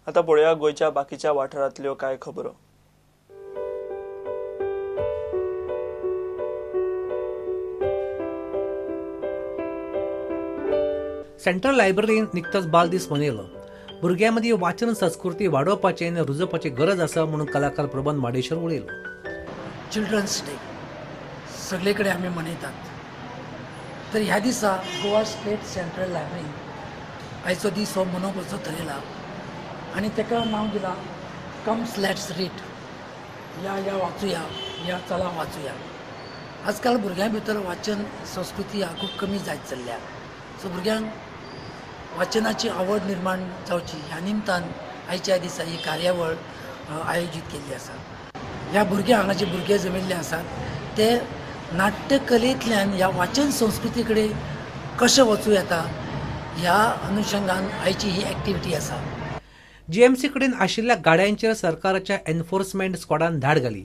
आता पळोवया गोंयच्या बाकीच्या वाठारांतल्यो कांय खबरो. सेंट्रल लायब्ररीन निकतोच बालदीस मनयलो. भुरग्यां मदीं वाचन संस्कृती वाडोवपाची आनी रुजोवपाची गरज आसा म्हणून कलाकार प्रबंध माडेश्वर उलयलो. चिल्ड्रन्स डे सगळे कडेन आमी मनयतात, तर ह्या दिसा गोवा स्टेट सेंट्रल लायब्ररीन आयचो दीस हो मनोवपाचो थरयला आनी ताका नांव दिलां कम्स let's read, या या वाचुया, या चला वाचुया. आजकाल भुरग्यां भितर वाचन संस्कृती खूब कमी जायत चल्ल्या. सो भुरग्यांक वाचनाची आवड निर्माण जावची ह्या निमतान आयच्या दिसा ही कार्यावळ आयोजीत केल्ली आसा. ह्या भुरग्यांक हांगा जे भुरगे जमिल्ले आसात ते नाट्यकलेंतल्यान ह्या वाचन संस्कृती कडेन कशें वचूं येता ह्या अनुशंगान आयची ही एक्टिविटी आसा. जीएमसी कडेन आशिल्ल्या गाड्यांचेर सरकाराच्या एन्फोर्समेंट स्क्वॉडान धाड घाली.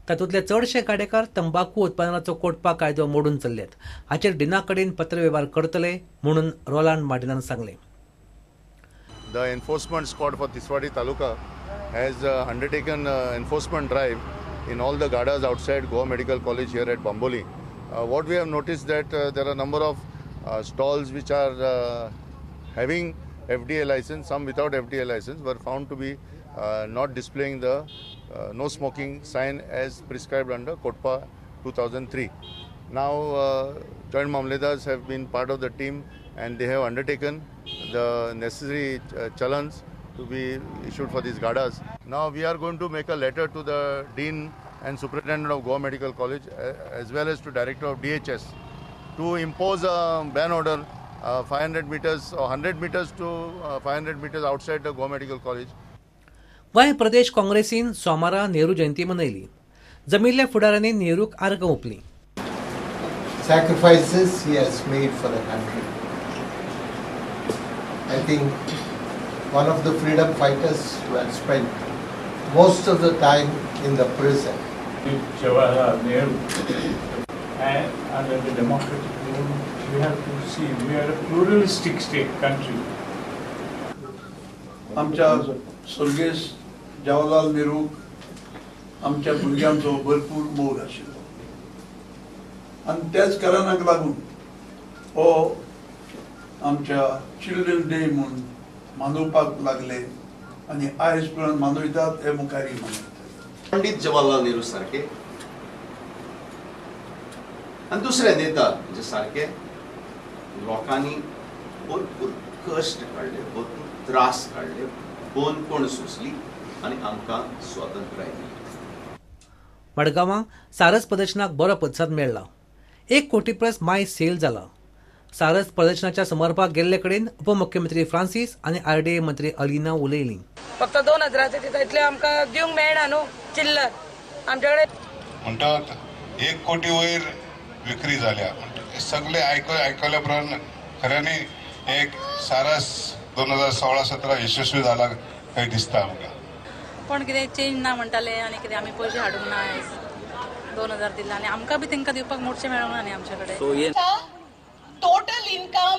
तातूंतले चडशे गाडेकार तंबाकू उत्पादनाचो कोटपा कायदो मोडून चल्ल्यात. हाचेर डिना कडेन पत्रवेव्हार करतले म्हणून रोलांड मार्टिनान सांगलें. The enforcement squad for Tiswadi taluka has undertaken enforcement drive in all the gadas outside Goa Medical College here at Bambolim. What we have noticed that there are a number of stalls which are having FDA license, some without FDA license, were found to be not displaying the no smoking sign as prescribed under Kotpa 2003. Now joint mamledars have been part of the team and they have undertaken the necessary challans to be issued for these gadas. Now we are going to make a letter to the Dean and Superintendent of Goa Medical College as well as to Director of DHS to impose a ban order 500 meters or 100 meters to 500 meters outside the Goa Medical College. Goa Pradesh काँग्रेसीन सोमारा नेहरू जयंती मनयली. जमिल्ल्या फुडाऱ्यांनी नेहरूक आर्गां ओंपली. Sacrifices he has made for the country. I think one of the freedom fighters who had spent most of the time in the prison. Jawaharlal Nehru, and under the democratic rule, we have to see we are a pluralistic state country. आमच्या स्वर्गेस्त जवाहरलाल नेहरूक आमच्या भुरग्यांचो भरपूर मोग आशिल्लो आनी त्याच कारणाक लागून हो आमच्या चिल्ड्रन डे म्हूण मानोवपाक लागले आनी आयज पर्यंत मानयतात हे मुखारय मनयतात. पंडित जवाहरलाल नेहरू सारके आनी दुसरे नेता म्हणजे सारके लोकांनी भरपूर कश्ट काडले, भरपूर त्रास काडले, कोण सोंसली आनी आमकां स्वातंत्र्य दिली. मडगांवां सारस प्रदर्शनाक बरो प्रतिसाद मेळ्ळा. 1 कोटी परस माय सेल जाला. सारस प्रदर्शनाच्या समारोपाक गेल्ले कडेन उपमुख्यमंत्री फ्रांसीस आनी आरडीए मंत्री अलिना उलयली. फक्त 2000 दिता इतले आमकां दिवंक मेळना न्हू चिल्लर आमचे कडेन. म्हणटात 1 कोटी वयर विक्री जाल्या. सगळे आयकल्या उपरांत खऱ्यांनी एक सारस 2016-17 यशस्वी जाला काय दिसता आमकां. पण कितें चेंज ना म्हणटाले आनी कितें आमी पयशे हाडूंक ना आयज 2000 दिला आनी आमकां बी तांकां दिवपाक मोडशे मेळूंक ना न्ही आमचे कडेन. टोटल इन्कम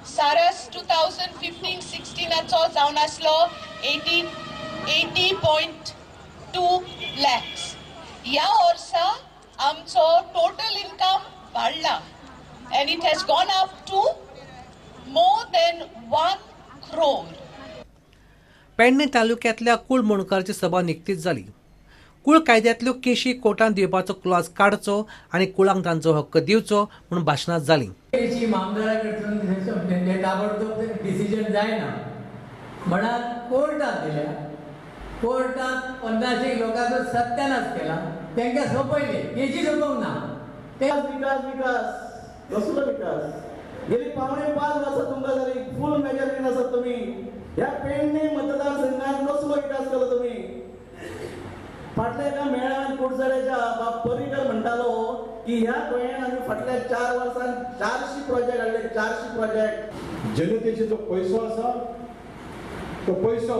सारस 2015-16 जावन आसलो 80.2 लॅक्स. ह्या वर्सा आमचो टोटल इन्कम वाडला and it has gone up to more than 1 crore. Pedne तालुक्यांतल्या कूळ मुणकाराची सभा निकतीच जाली. कूळ कायद्यांतल्यो केशी कोर्टांत दिवपाचो क्लॉज काडचो आनी कुळांक तांचो हक्क दिवचो म्हूण भाशणां जालीं. ताबडतोब डिसिजन जायना म्हणून कोर्टात दिल्या. कोर्टात 50 लोकांचो सत्यानाश केला. तांकां सोंपयले, केशी सोंपोवंक ना. विकास विकास कसलो विकास? गेली 4.75 वर्सां तुमकां जाली, फूल मेजॉरिटीन आसात तुमी. ह्या पेडणे मतदारसंघात कसलो विकास केलो तुमी? फाटल्या एका मेळाव्यान कुडचड्याच्या बाब पर्रीकर म्हणटालो की ह्या गोंयान आमी फाटल्या 4 वर्सांत 400 प्रोजेक्ट हाडले, 400 प्रोजेक्ट. जनतेचो जो पयसो आसा तो पयसो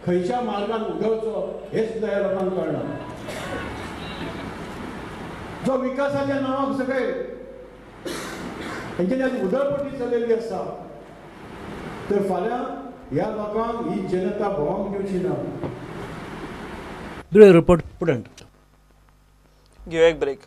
खंयच्या मार्गान उदळचो हें सुद्दां ह्या लोकांक कळना. जो विकासाच्या नांवाक सगळे हेंच्या उदळपटी चलयल्ली आसा, तर फाल्यां ह्या लोकांक ही जनता भोवंक दिवची ना. ब्युरो रिपोर्ट, पुडंट. घेवया एक ब्रेक.